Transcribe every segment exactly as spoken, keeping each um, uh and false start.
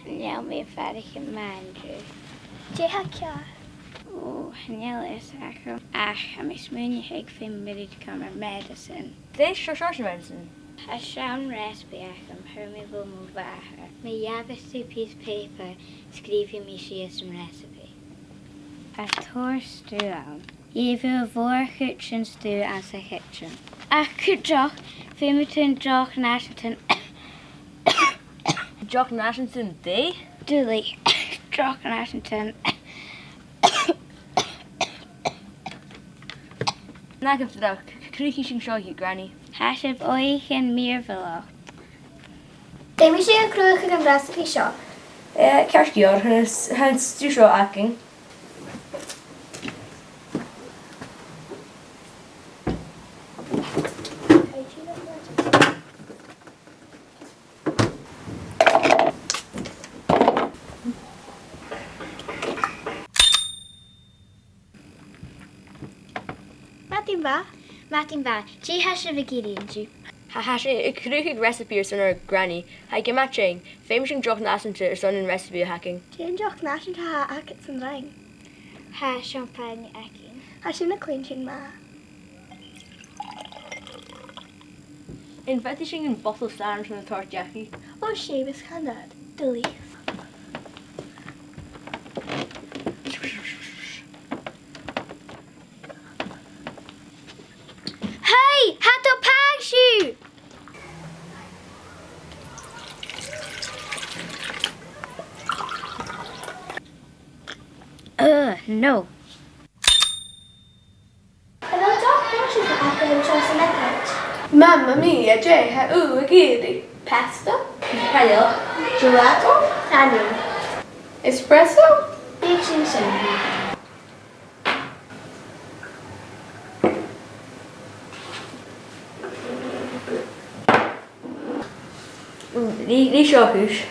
Chan eil mi a' faireachdainn math an-diugh. Dè tha ceàrr? Ò, chan eil fhios agam, ach tha mi a' smaoineachadh gum bi mi air cumail medicine. Dè seòrsa medicine? Tha seann recipe agam, fhuair mi bho mo mhàthair. Ma gheibh thu pìos pàipear, sgrìobh mi sìos an recipe. A' toirt stuth ann. Gheibh thu a' mhòr-chuid den stuth anns a' chidsin. Ach cuideachd, feumaidh tu an deoch nàiseanta. Deoch nàiseanta dè? Duilich. Deoch nàiseanta. Nach eil, cruthaichidh sinn seo, a Ghranaidh. Tha sibh oidhche mhìorbhaileach. Feumaidh sinn cruthachadh an recipe seo. Eh, ceart gu leòr, tha an s-, tha an stuth seo againn. Madainn mhath. Madainn mhath. Dè tha sibh ag iarraidh an-diugh? Tha, tha sinn a' cruthachadh recipe airson ar Granny. Tha i gu math tinn. Feumaidh sinn deoch nàiseanta airson an recipe a th' againn. Dè an deoch nàiseanta a th' agad san rang? Tha seampáin againn. Tha sin a' cluinntinn math. Am faod sinn am botal sàr airson a thoirt dhachaigh? Ò, Seumas, chan fhaod. Duilich. Hey, tha thu a' pàigheadh sibh! Ugh, no. Hello, Doc. Thank you for offering choice in that. Mamma mia, dè tha thu ag iarraidh? Pasta? Hello. Gelato? Chan eil. Espresso? Bidh sin sin. Nì, nì seo a-nis.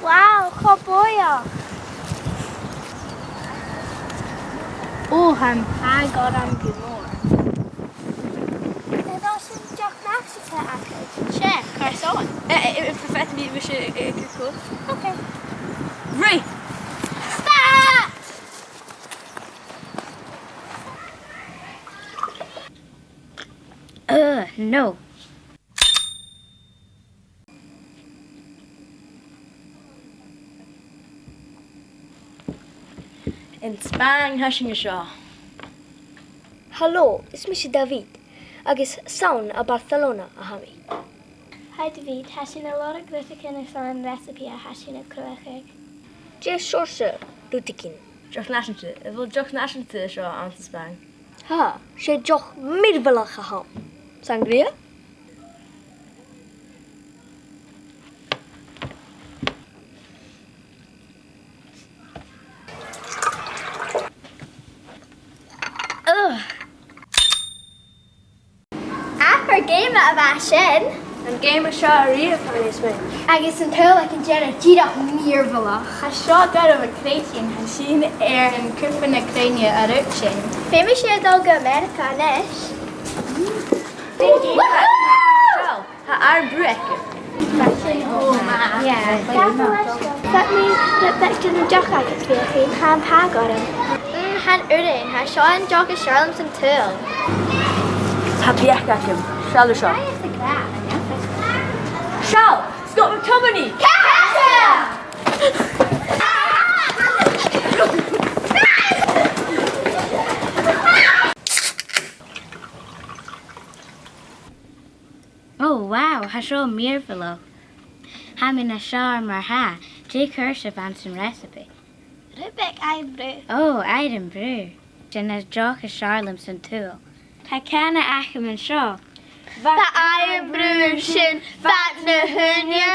Wow, cho bòidheach. Ò, tha am pàigheadh gorm gu mòr. An toir sinn deoch nàiseanta agad? Seadh, carson? Eh, eh, eh, faodaidh mi, mi seo, eh, eh, gu còir. Ok. Right. Start! Ugh, no. An Spàinn, tha sinn an seo. Hello, is mise David, agus 's ann à Barcelona a tha mi. Hi David, tha sinn a' lorg rudeigin airson an recipe a tha sinn a' cruthachadh. Dè seòrsa rudeigin? Deoch nàiseanta. A bheil deoch nàiseanta an seo anns an Spàinn? Tha, 's e deoch mhìorbhaileach a th' ann. Sangria? Ugh. Abair geama a bha sin. An geama seo a-riamh, tha mi a' smaoineachadh. Agus an t-ùrlar aig an deireadh dìreach mìorbhaileach. Tha seo doirbh a chreidsinn, tha sinn air an cupa na cruinne a ruigsinn. Feumaidh sinn a dhol gu Ameireaga a-nis. Woohoo! Tha airm brù aige. Ò, math. Yeah. Feumaidh mi rud beag den deoch agad feuchainn, tha am pàigheadh gorm. Mm, chan urrainn, tha seo an deoch as fheàrr leam san t-saoghal. Tha beachd agam. Seall air seo. Seall! Stop na tomannan! Càit? Oh, wow, tha seo mìorbhaileach. Tha mi nas fheàrr mar-thà. Dè chuir sibh anns an recipe? Rud beag aidh-bhrù. Oh, aidh-bhrù. Sin an deoch as fheàrr leam san t-saoghal. Tha cànan agam an seo. Bha aidh-bhrù sin fad na h-ùine.